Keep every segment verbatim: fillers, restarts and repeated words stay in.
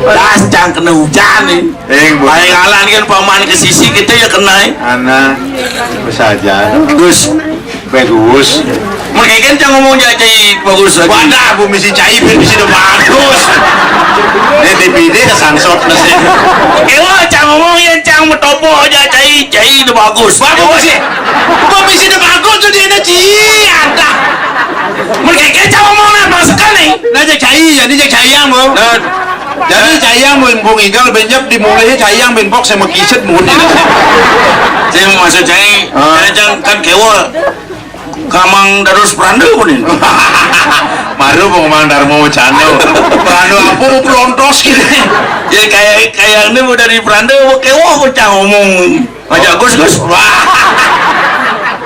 Das cang kena hujan nih. Eh, bu- Paling alan kan paman ke sisi kita ya kena, eh. Anak, saja. Terus bagus. Mereka kan cang ngomong ja cai bagus lagi. Wadah, bu misi cai, bu misi udah bagus. Ini D V D kesangsot nasi. Ewa cang ngomong ya cang metopo aja cai, cai udah bagus. Bagus sih. Bu misi udah bagus tuh dia ada ci, ada. Mereka kan cang ngomong apa sekali? Nah, cai, jadi cai yang mau. Nah, jadi cai yang mau bung igal benyap dimulai cai yang benpok sama kiset mau. Saya mau masuk cai, ah. Saya cang kan kewal. Kamang darus peranda pun ini. Baru mau Mang Darmo Cando. Peranda apa mau pelontos gitu. Ya kayak kayak ini mau dari peranda mau kewal mau cang ngomong. Aja Gus, Gus. Wah.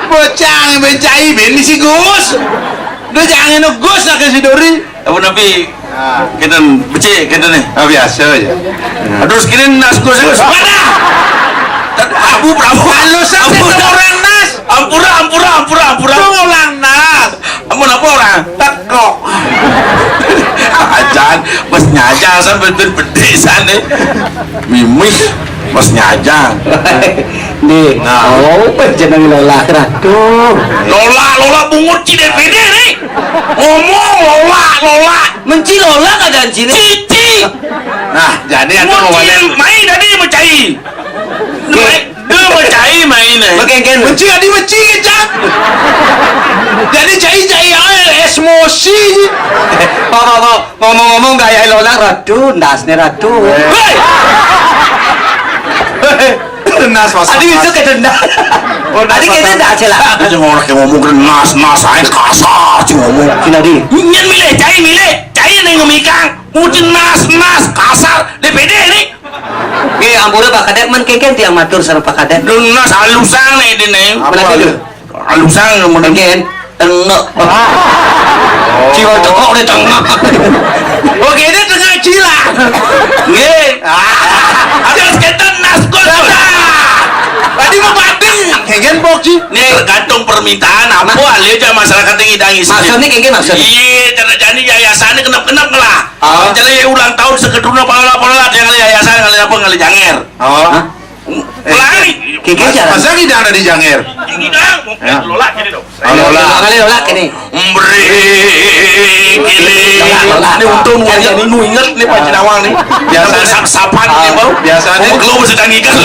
Bocah yang bencai ben si Gus. Udah jangan Gus lah ke si Dori. Apa nabi? Ah. Kita becik kita nih. Ah, biasa aja. Terus kini nas Gus, Gus. Mana? Abu Prabu. Kalau sampai orang nas. Ampura, ampura, ampura, ampura. Orang nas. Amun apa orang? Teko. Ajan, bos nyajang sampai bedik sana. Mimih, bos nyajang. Nih, nah. Oh, jeneng Lola Ratu. Lola, Lola bungut ci D P D nih. Ngomong Lola, Lola. Menci Lola kadang cini. Cici. Nah, jadi aku mau main tadi mencai. Main. Dia mencai main, eh. Makin kan. Meci adi meci kecak. Jadi cai-cai ae esmosi. Pak, pak, pak. Ngomong-ngomong gaya Lola Ratu, ndasne Ratu. Hei! Nas mas. Adi itu ke denda. Oh, adi ke denda aja lah. Aja ngorek yang ngomong ke nas, nas ae kasar sih ngomong. Sini adi. Nyen milih, cai milih, cai ning ngemikang. Ucin nas, nas kasar. D P D ini. Nggih, ampura Pak Kadek, men kengken tiang matur sareng Pak Kadek. Dunas halusang nih dene. Apa lagi? Halusang men kengken tengok. Jiwa tengok nih tengok. Oke, ini tengok cila. Nggih. Ada sekitar nas kos. Tadi mau batin. Kengken bok ji. Nih tergantung permintaan apa, alih aja masyarakat yang ngidang isi. Maksudnya kengken maksudnya? Iya, cara jani yayasannya kenap-kenap lah. Ah. Jadi ulang tahun sekeduna pala-pala ada yang yayasan kali apa kali janger. Oh. Hah? Pelangi. Kiki mas, jangan. Masa ngidang ada di janger? Ngidang, mau ya. Lola gini dong. Oh, Lola. Kali Lola gini. Mbri, gini. Lola, Lola. Ini untung nu inget, nu inget nih Pak Jinawang nih. Biasanya sap-sapan nih, Bang. Biasanya. Mau gelo sedang ikan.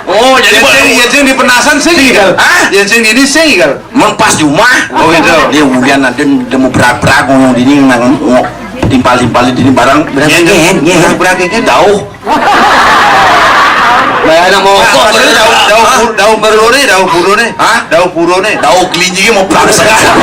Oh, jadi yang sing, yang sing dipenasan sing igal. Hah? Yang sing ini sing igal. Mun pas di rumah. Oh, gitu. Dia ulian nanti udah mau berak-berak ngomong dini nang ngok timpal-timpal dini barang. Berak, iya, iya. Berak, berak, iya. Jauh. Bayana mongkok. Nah, maksudnya jauh, jauh, hah? Jauh berlore, jauh burone. Hah? Jauh burone. Jauh kelinci mau berak sekarang.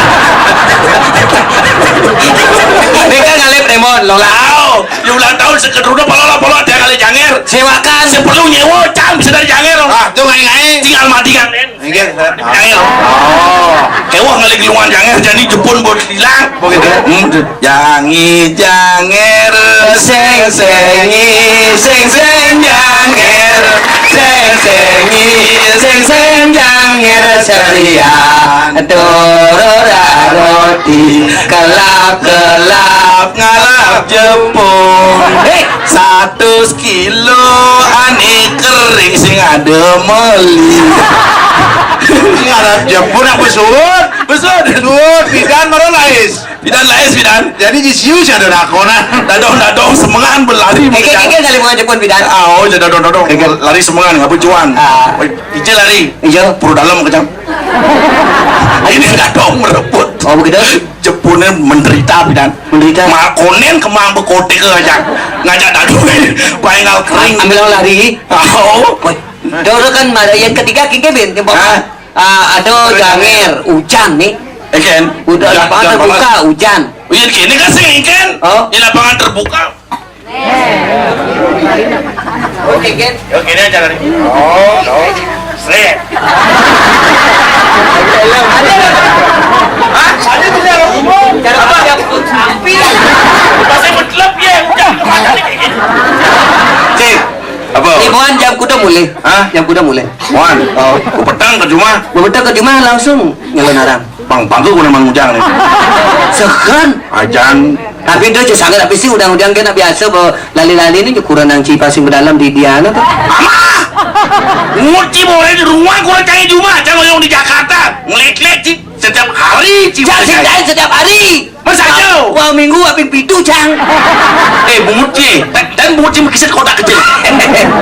Ini kan ngalih prémon, Lola. Tahu. Ya ulang tahun sekedruna pala-pala dia kali janger. Sewakan. Seperlu nyewa, cang bisa dari janger. Ah, tuh ngai-ngai. Tinggal mati kan. Inggih. Janger. Oh. Kewah ngalih gelungan janger, jadi jepun buat hilang. Begitu. Hmm. Jangi janger, seng sengi, seng seng janger, seng sengi, seng seng janger, ceria. Dorora roti, kelap kelap ngalap jepun. Hei, satu kilo ani kering sing ada meli. Ini ada jepun apa besut? Besut. Besut, pidan baru lais. Pidan lais, pidan. Jadi di siu sih ada dakonan. Dadong-dadong semengan berlari. Keke, keke, kali mau jepun pidan. Ah, oh, jadi dadong-dadong. Keke. Lari semengan, nggak bujuan. Ah. Ije lari. Iya. Puru dalam kejam. Ini dadong merebut. Oh, begitu? Jepune menderita pidan. Menderita. Makonen kemang bekote ke ngajak. Ngajak dadu. Paingal kering. Ambil lari. Oh. Woi, doro kan mara yang ketiga kiki bin. Hah? Ah, ada janger, hujan nih. Eken. Udah hujan, hujan terbuka, panas. Hujan. Oh, iya, gini kan sih, Ken? Oh. Di lapangan terbuka. Oke, Ken. Oke, ini aja nih. Oh, no. Sret. Hah? Ada tidak? Cara apa? Sapi. Masih betlep ya, udah. Cik, apa? Ibuan jam kuda mulai. Hah? Jam kuda mulai. Wan, oh, ku petang ke rumah. Ku petang ke rumah langsung nyelon arang. Pang-pang ku kurenan Mang Ujang nih. Seken. Ajan. Tapi dia cek sangat, tapi sih udang-udang kena biasa bawa lali-lali ini ukuran yang cipa sing berdalam di dia tuh. Mama! Nguci boleh di rumah, kurang cai cuma, jangan yang di Jakarta. Ngelik-lik, Ci. Setiap hari, Ci. Cang, sing lain setiap hari. Masa jauh? Wah, minggu, aping pitu, Cang. Eh, bungut, Ci. Dan, dan bungut, Ci, mekisir kotak kecil.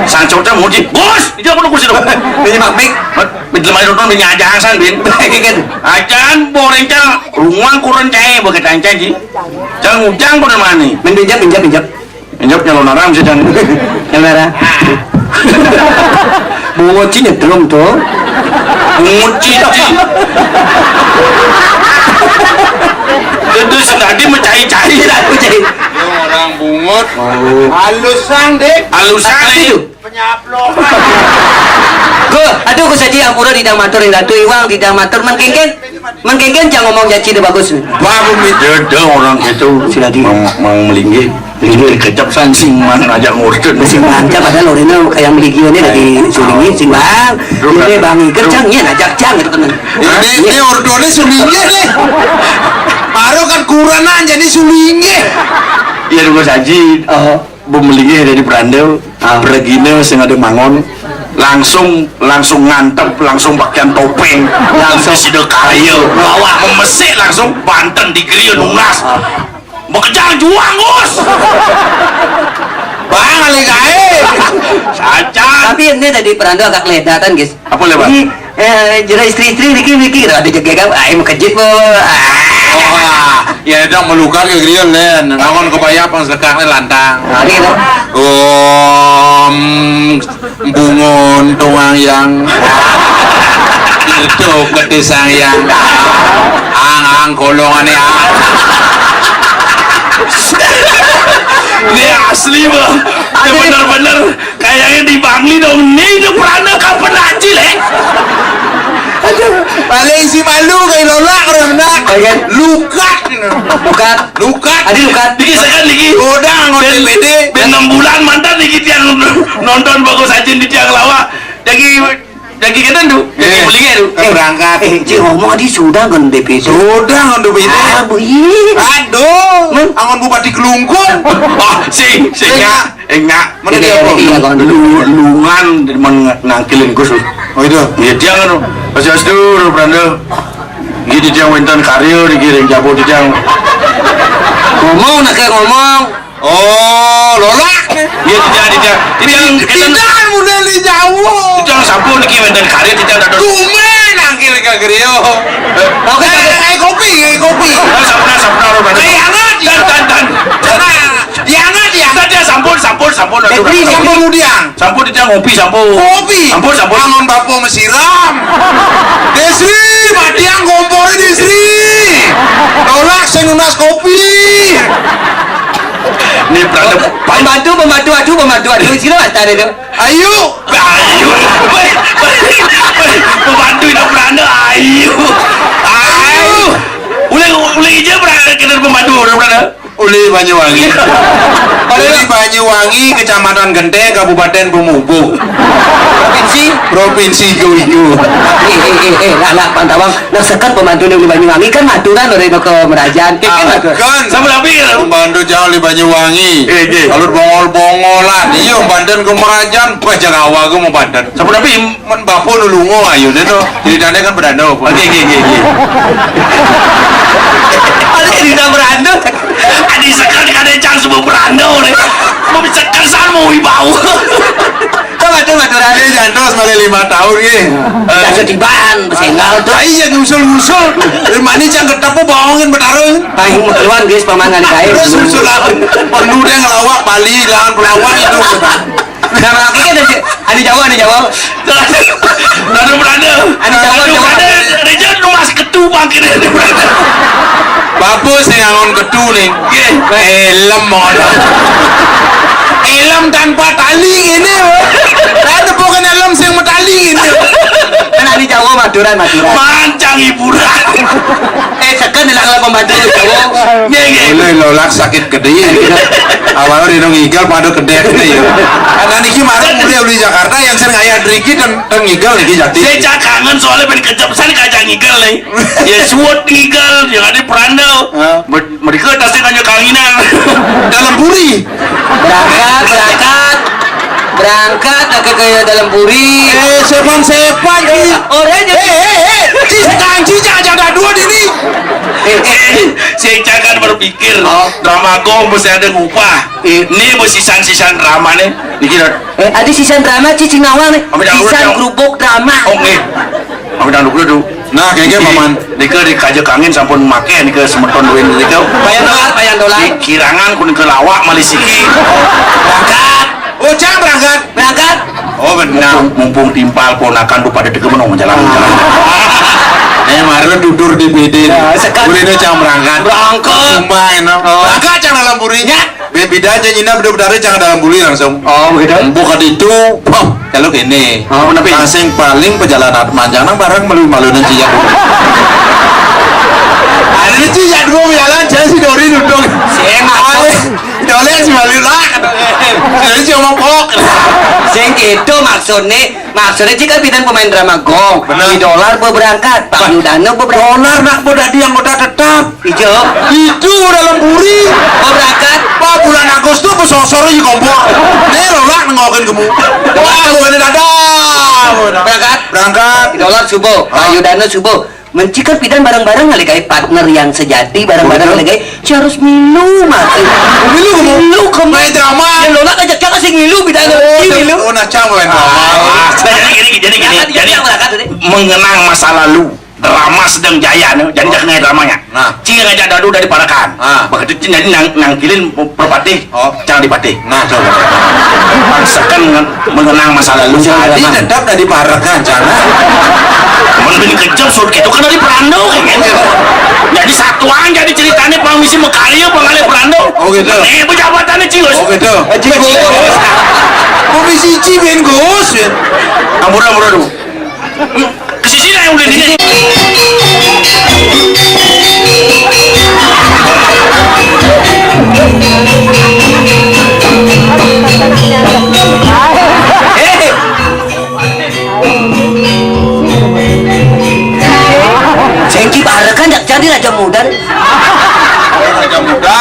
Sang cocok, bungut, Ci. Gus, itu apa lu kursi lu? Ini Mak Mik. Mat, mit lemari nonton, bin aja, Sang, bin. Kan. Acan, boreng, Cang. Rumah kurang cai, bagi tanca, Ci. Cang, Ujang, pada mana? Main pinjam, pinjam, pinjam. Injak nyalon arang sih, Cang. Nyalon arang. Bungut sih nyetrum tuh. Bungut cici. Itu sendadi mencai-cai. Aku jadi. Orang bungut. Halusan, Dik. Halusan. Tapi ini. Penyaplok. Go, aduh, ku saji ampura di dang matur ring Ratu Iwang, di dang matur mengkengken. Mengkengken jangan ngomong janji deh bagus. Bagus, Mi. Dede orang itu. Sila di. Mang, Mang Melinggih. Melinggih. Kecap sansing, Mang, aja ngurutun. Sing mantap, padahal orangnya kayak Melinggih ini lagi sulingi, sing Bang. Ini Bang Iker, Cang, iya, ajak Cang, gitu kan. Ini, ini ordonya sulingi nih. Baru kan kurenan jadi sulingi. Iya, lu saji. Oh. Bu Melinggih dari Brandel, ah, beregina sing ada mangon, langsung, langsung ngantep, langsung pakaian topeng, langsung sida kaya, bawa memesik langsung banten di griya nunas. Ah. Makejang juang, Gus. Bang, alih kae. Sajan. Tapi ini tadi Brandel agak ledatan, guys. Apa le, Pak? Ini, eh, jero istri-istri niki, niki, gitu. Ada jegegam, ae makejit, Bu. Ah. Wah, ya dong, melukat ke griya, Len. Ngangon kebaya pang sedekah, Len, lantang. Nah, gitu. Om bungun tungang yang. Itu keti sang yang. Ang, ang, golongane ang. Ini asli, Bang. Ini bener-bener. Kayaknya di Bangli dong, nih, itu Prana kapan aja, Lek? Aduh, paling si malu kayak lolak, orang nak. Iya. Lukat. Lukat. Lukat. Adi lukat. Dikit sekan, dikit. Udah, nggak ben, D P D. Ben enam bulan mantan dikit yang nonton bagus aja di tiang lawa. Jadi, jadi kita tuh. Jadi eh, belinya tuh. Eh, berangkat. Eh, Cik, ngomong tadi sudah kan D P D. Sudah kan D P D. Ah, bu, iya. Aduh, hmm? Angon Bupati Kelungkung. Oh, sing, sing, ya. Enggak. Mana dia, iya, apa? Iya, kawan. Lu, lungan men-, nangkilin Gus. Oh, itu. Iya, dia kan. Pas ya, sedur, Branda. Gitu, dia wenten karya dikirim, jago di dia. Ngomong, nak kayak ngomong. Oh, lolak. Iya, dia, dia. Dia yang pindah, mulai di jauh. Dia yang sampun, niki wenten karya, dia ada. Tumen, nangkil ke griyo. Oke, eh, eh, kopi, eh, kopi. Nah, sampun, sampun, Branda. Eh, anget. Dan, dan, dan. Nah. Diangat, diangat. Tadi sampun, sampun, sampun. Aduh, beli sampun, sampun. Diang. Sampun, diang ngopi, sampun. Kopi. Sampun, sampun. Angon bapo mesiram. Desri, matiang kompore, Desri. Tolak sing nunas kopi. Ini berada pembantu, pembantu, aduh, pembantu, aduh, sini mas tadi tuh. Ayu. Ayu. Pembantu itu beranda, ayu. Ayu. Ulih, ulih aja beranda kita pembantu, udah beranda. Uli Banyuwangi. Uli Banyuwangi, Kecamatan Genteng, Kabupaten Pemubuk. Provinsi? Provinsi iku-iku. Eh, eh, eh, eh, lah, lah, Bang Tawang, nah, seket pembantu Uli Banyuwangi kan maturan dari ke Merajan. Kan maturan. Sama tapi ya. Pembantu jauh Uli Banyuwangi. Eh, eh. Kalau bongol-bongolan, iya, banten ke Merajan, wah, jangan awal gue mau banten. Sama tapi Men bapa nulunga ayune to. Critane kan beranda apa? Nggih, nggih, nggih, nggih. Ada cerita beranda. Adi sekel kadang cang semua beranda oleh. Mau sekel san mau wibawa. Kan ada maturane jantos malah lima tahun nggih. Eh, setiban, besengal to. Lah iya nyusul-nyusul. Dari mana cang ketemu bawangin betara. Paling keluar guys pamangan kae. Terus nyusul apa? Perlu dia ngelawak Bali, lawan pelawak itu. Nah, ini ada, ada Jawa, ada Jawa. Aduh, berada. Ada Jawa, aduh, Jawa. Ada, ada Jawa, lu mas ketu bangkit, ada berada. Bapak sing ngangon ketu nih. Nggih. Elem, mon. Elem tanpa tali ini. Ada bukan elem sing metali ini. Kan ada Jawa, Maduran, Maduran. Mancang hiburan. Eh, seken lah kalau pembantu itu. Nggih, nggih. Boleh lolak sakit gede ya. Awalnya dino ngigel pada kedek nih ya. Karena niki marang mulai uli Jakarta yang sering ayah driki dan, dan ngigel niki jadi. Saya cak kangen soalnya pengen kejep saya kacang ngigel nih. Ya suwet ngigel, yang ada perandau. Hah? Ber- Mereka tasnya nanya kanginan. Dalam puri. Berangkat, berangkat. Berangkat, agak kayak dalam puri. Eh, sepan-sepan, Ki. Orang jadi Eh, eh, eh. Ci, sekarang Ci, jangan, jangan dua dini. Eh, eh, saya jangan berpikir. Oh. Drama gong mesti ada ngupah. Eh. Ini mesti sisan-sisan drama nih. Dikira. Eh, ada sisan drama, Ci, sing nawang nih. Sisan kerupuk drama. Oh, nih. Kami dangdut dulu. Nah, kayak gitu, Paman. Nika di kaja kangin sampun make nika semeton duit nika. Bayar dolar, bayar dolar. Di kirangan ku nika lawak malih siki. Berangkat. Oh, cang berangkat. Berangkat. Oh, benar. Mumpung, mumpung timpal ponakan tuh pada deket menong jalan. Eh, mari dudur di bidin. Ya, sekat. Boleh deh, cang berangkat. Berangkat. Sumpah, enak. Oh. Berangkat, cang dalam purinya. Be-, beda aja nyina bener-bener jangan dalam buli langsung. Oh, begitu. Bukan itu, pop, kalau gini. Oh, kenapa? Nah, sing paling perjalanan panjang nang barang malu-malu nang cijak. Ada cijak dua jalan, saya si Dori duduk. Sing apa? Dole si malu lah. Jadi cuma pok. Sing itu maksudnya. Maksudnya, Ci kan pindah pemain drama gong. Bener. Di dolar berangkat, Pak Yudano berangkat. Dolar nak mau jadi anggota tetap. Ijo. Itu dalam buri. Berangkat. Pak bulan Agustus pesosor di kompor. Nih lo nak nengokin kamu. Wah, bukan ada. Berangkat. Berangkat. Di dolar subuh, Pak Yudano subuh. Mencikar pidan bareng-bareng ngalih gawe partner yang sejati, bareng-bareng ngalih gawe ci harus milu mati. Milu kamu? Milu kamu? Main drama. Ya lo nak aja cakap sing milu pidan. Oh, milu. Oh, nah cang main drama. Ah, jadi gini, jadi gini. Jadi mengenang masa lalu, drama sedang jaya nih. Jadi jangan ngai dramanya. Nah. Ci ngajak dadu dari Parakan. Ah. Begitu ci jadi nang, nangkilin perpatih. Oh. Jangan dipatih. Nah, coba. Paksakan mengenang masa lalu. Jadi tetap dari Parakan, jangan. Mun bin kejam sud gitu kan dari Perando kan. Jadi satuan jadi ceritanya pang misi mekarya pang alih Perando. Oh gitu. Eh pejabatannya cius. Oh gitu. Komisi Cibin Gus. Ampura ampura dulu. Kesisina yang udah di sini. Sengki bareng kan ndak jadi raja muda. Raja muda.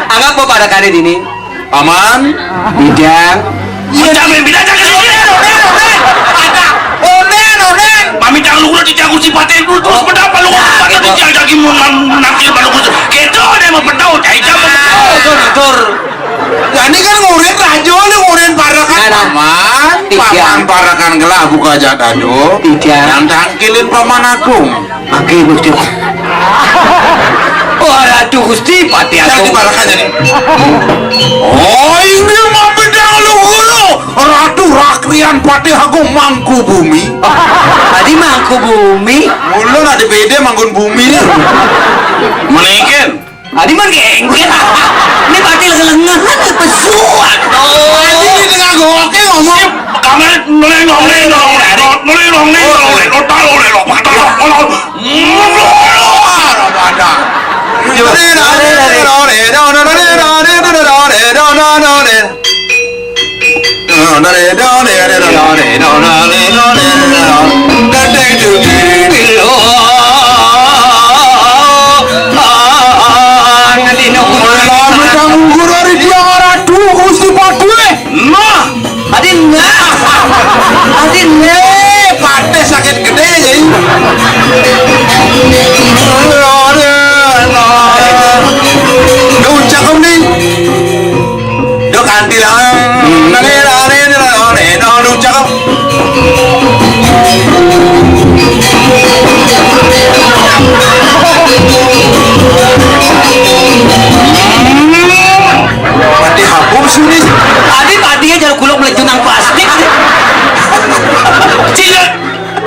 Anggap apa pada kali ini? Paman. Bidang. Iya, jangan bilang jangan. Onen, onen, onen. Ada. Onen, onen. Mami jangan lu udah dijago si paten dulu terus pendapat lu kata dijago lagi mau menakil baru khusus. Gitu ada mau betul. Jadi jangan betul. Betul, betul. Jadi kan ngurin rajo lu ngurin parakan paman. Paman parakan gelah buka jatah do. Tidak. Yang tangkilin paman agung. Pakai bukti. Oh, Ratu Gusti Patih Agung. Jangan dibarakan jadi. Oh, ini mah pedang luhur. Ratu Rakrian Patih Agung Mangku Bumi. Tadi Mangku Bumi. Mulu ada beda manggun bumi. Menengken. Tadi mah genggen. Ini Patih lagi lengan pesuan. Oh. Tadi di tengah gokil ngomong. Kamar melengong lengong lengong melengong lengong lengong. Nah, Adin, adin, eh, patih sakit gede jadi. Duh, cakep nih. Duh, kanti lah. Nane, nane, nane, nane, duh, cakep. Patih aku sini. Tadi, tadi aja kuluk melejunang plastik. Ci,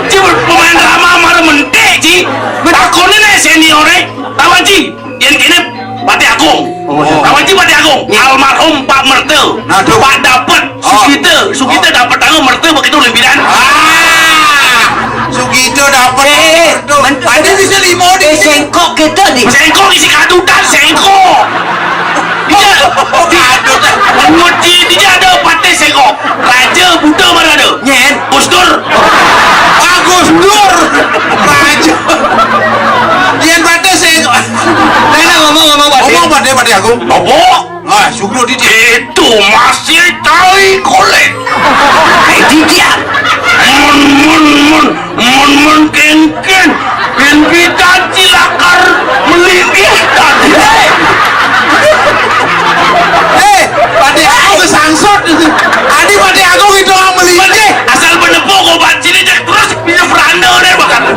ci pemain drama marah mentik, ci. Takonin aja seniornya. Tahu, ci? Yang kene Patih Agung. Oh, iya. Tahu, ci, Patih Agung? Iya. Almarhum Pak Merta. Nah, tuh. Pak Dapet. Oh. Sugita. Sugita dapat tangan Merta begitu lembiran. Ah. Kita dapat. Eh, eh, eh, men- Ada bisa lima di eh, sini. Sengkok kita ni. Sengkok isi kadutan, sengkok. Dia, oh, kadutan. Menguji, dia ada patah sengkok. Raja Buddha mana ada? Nyen. Gus Dur. Ah, Gus Dur. Raja. Nyen patah sengkok. Dah, dah, ngomong, ngomong, Pak. Ngomong, Pak, dia, Pak, aku. Ngomong. Ah, syukur dia. Itu masih tai kulit. Eh, dia. Mun, mun, mun, mun, mun, ken, ken. Ken kita cilakar melipis tadi. Eh, pada aku kesangsot. Adi pada aku gitu melipis. Asal menepuk obat sini, cek terus, bisa beranda deh, bahkan.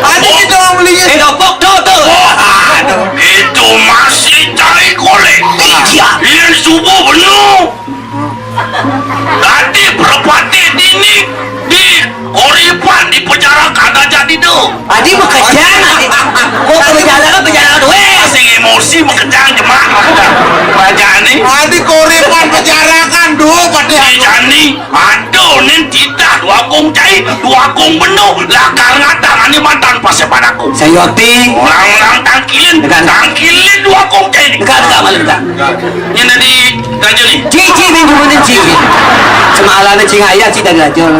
Adi gitu melipis. Eh, dopok tuh, tuh. Oh, aduh. Itu masih tai kulit. Iya. Ini subuh penuh. Tadi berpati dini di Koripan di penjara kada jadi tu. Adi bekerja nanti. Kok penjara kan penjara kan, weh. Masih emosi bekerja jemaah. Raja ni. Adi Koripan penjara kan, duh, pada. Di jani. Aduh, nin titah dua kong cai, dua kong beno, lakar ngatang ani mantan pasal padaku. Sayuti. Orang-orang tangkilin, dekat. Tangkilin dua kong cai ni. Dekat, dekat, malam dekat. Ini dari raja ni. Cici minggu ni cici. Semalam ni cing ayah cita raja.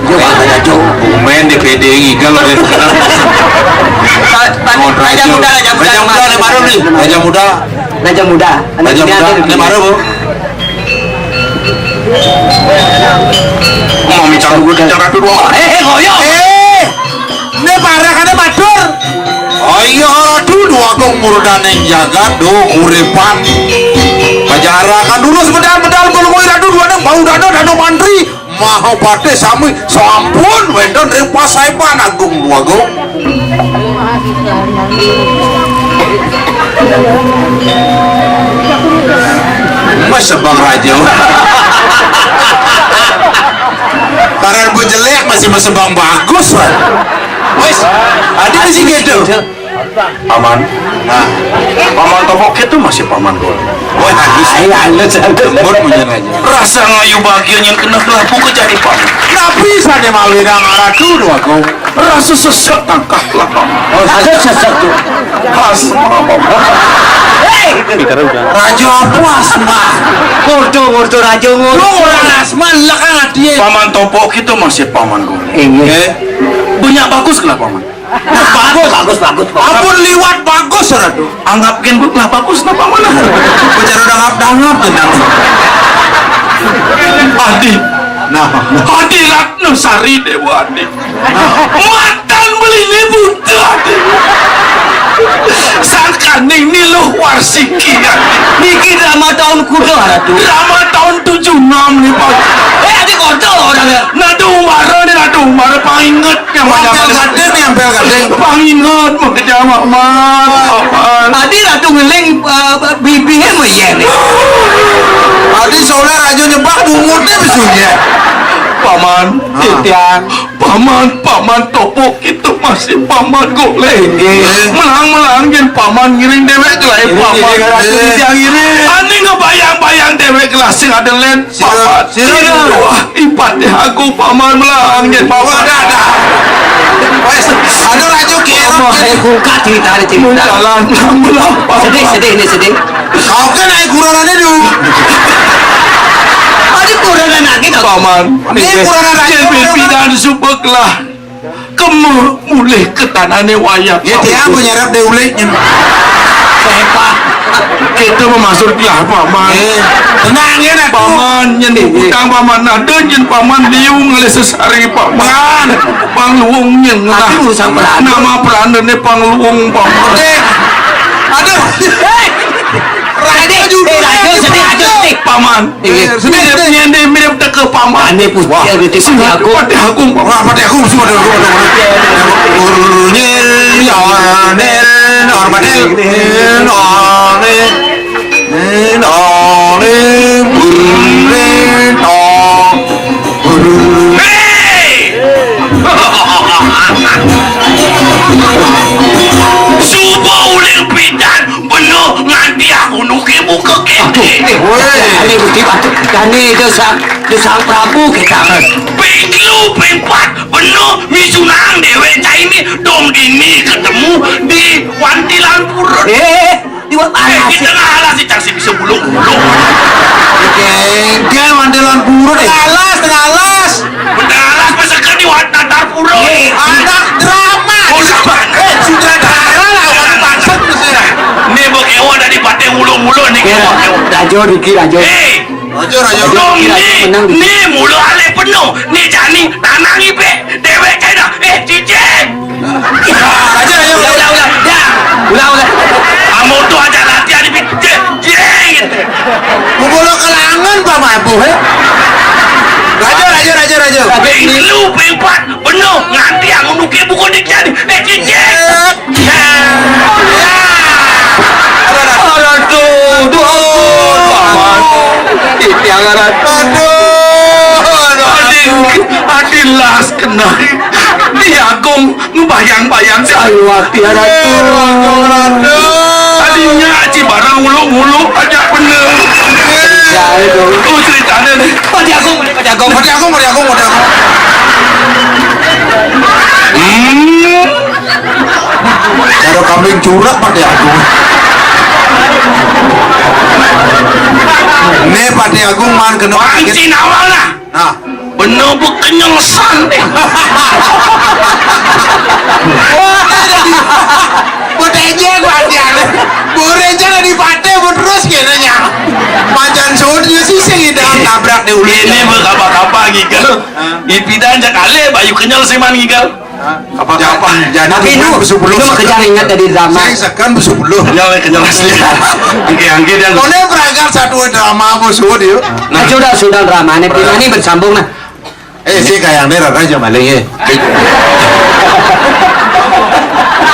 Yo mana raja. Main di P D I kalau dia. Raja muda, raja muda. Raja muda ni baru ni. Raja muda. Raja muda. Raja muda. Ni baru, Bu. Mami canggu ke cara tu dua. Eh, eh, ngoyo. Eh, ini parah kan matur. Ayo ratu dua kong murdaning jagat do uripan. Pajarakan dulu sebedal-bedal kalau kowe ratu dua nang bau dada dada mantri. Maha patih sami sampun wénten ring pasaipan agung dua kong. Mas sebang raja. Karena gue jelek masih mas sebang bagus, Wan. Wis, ada di sini gitu. Paman. Nah, Paman Topok itu masih Paman gue. Wah, halus. Ai, halus, halus. Lembut punya raja. Rasa ngayu bahagia yang kena kelabu ke jadi Paman. Nabi sana mawinang ratu dua kong. Rasa sesek tangkah lah, Paman. Oh, ada sesek tu. Asma, Paman. Hei! Raja apa asma? Ngurdo, ngurdo raja ngurdo. Lu orang asma, lah kan adie. Paman Topok itu masih Paman gue. Inggih. Oke. Banyak bagus ke lah, Paman. Bagus, bagus, bagus, bagus. Ampun liwat bagus, Ratu. Anggap gen lah bagus, napa mana? Bicara dangap-dangap, tenang. Adi. Nah, Adi Ratna Sari Dewa Adi. Matan beli ni buta, Adi. Sangkaning ni luh warsiki, Adi. Niki drama tahun kuda, Ratu. Drama tahun tujuh enam ni, Pak. Eh, Adi kotor orangnya. Nadu mara ni, nadu mara painget. Yang ampel gading, yang ampel gading. Pangingat, makejang, Paman. Paman. Tadi Ratu Ngeling, eh, bibingnya mah iya nih. Tadi soalnya Raja Nyebak, bunguté besunya. Paman, ah. Titiang. Paman, Paman Topok itu masih Paman golek. Inggih. Melang-melang yen Paman ngiring déwék ke lain. Inggih, Paman. Inggih, Ratu Titiang ngiring. Ani ngebayang-bayang déwék ke lasing ada lén. Sira, sira. Wah, ipatih aku Paman melang, nggih, Paman. Wah, dah, dah. Wes, anu laju, Ki. Apa, eh, bungkak cerita, cerita. Mun jalan, melang, Paman. Sedih, sedih, ini sedih. Kau kan naik kurangannya dulu. Ada kurangan lagi, dong. Paman. Ini kurangan lagi. Yen pipidan subek lah. Kemu mulih ke tanahné wayah. Ya, dia mau nyerap deh uliknya. Sepa. Kita memaksud lah, Paman. Eh, tenang ya, Ratu. Paman, nyen utang Paman, ada nyen Paman liu ngalih sesari, Paman. Pangluwung nyen lah. Tapi urusan peranda. Nama perandané Pangluwung, Paman. Oke. Aduh. Hei. Raja, eh, judulnya Raja, sedih, Raja, sedih. Paman. Iya. Mirip, mirip, mirip teka Paman. Ane putih, wah, ada di Patih Agung. Patih Agung, Paman. Wah, Patih Agung, Patih Agung, Patih Agung. Nir, nir, nir, nir, Patih. Nir, nir, nir, nir, nir, nir. Hei! Suba uling pidan. Bener, nganti aku nuki muka kéné. Aduh, eh, woi. Di batu jani Ida Sang, Ida Sang Prabu kita. Ping telu, ping pat, bener misunang déwék cai né, dong dini ketemu di Wantilan Pura. Eh, di wa-, eh, alas, di tengah alas, cang sing bisa buluk-buluk. Genggal Wantilan Pura deh. Alas, tengah alas. Tengah alas, masa ke di Wat-, Natar Pura. Eh, anak drama. Oh, drama. Eh, sutradara lah, orang pasang terus ya. Né mbok éwa dadi paté wulu-wulu né, kéwak, kéwak. Rajo, Diki, Rajo. Eh, Rajo, Rajo. Dong, Diki, Rajo né, menang, Diki. Né mula alih penuh. Né jani tanang ipé. Déwék cai dah. Eh, cicing. Rajo, Rajo. Ulah, ulah, ulah. Dah. Ulah, ulah. Amun tu aja latihan di picik. Jing. Bubuluk kelangan, Pak Mabuh, eh. Rajo, Rajo, Rajo, Rajo. Ping telu, ping pat. Bener, nganti amun uké buka dik jani. Eh, cicing. Eh. Aduh, aduh, aduh, aduh, aduh. Titiang, aduh. Aduh, aduh, aduh. Adin, adin las kena. Di Agung ngebayang-bayang sayu ati, aduh. Eh, aduh, aduh. Tadinya Aji barang muluk-muluk aja bener. Ya, itu. Oh, ceritanya nih. Pak Agung, Pak Agung. Pak Agung, Pak Agung, Pak Agung. Hmm. Cara kambing curah Pak Agung. Né Pak Agung man kena. Wah, kaget. Cina awal lah. Nah. Bener bu kenyel san deh. Wah, ada di, buat aja gua hati-hati. Boleh aja di paté, bu terus kayaknya. Macan sud, ya sih, sing idang nabrak deh ulu. Ini bu kapa-kapa, Gigal. Hah? Ipidan jak alé, bayu kenyel sih man, Gigal. Apa? Jangan, jangan. Tapi bukan nu, besu puluh, nu mah kejar ingat dari drama. Saya sekan besu puluh. Ya, kenyel asli. Angge-angge dia. Koné berangkat satu drama besu dia. Nah, sudah, sudah drama né, ini bersambung nah. Eh, si kayang deh, rada aja maling, eh.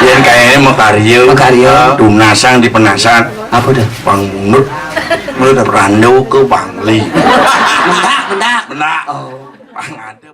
Yén kayaknya mau karya, mau karya. Tunasang di penasan. Apa dah? Pang Bunut, menurut Rando ke Bangli. Mendak, mendak. Mendak. Oh. Pang ada.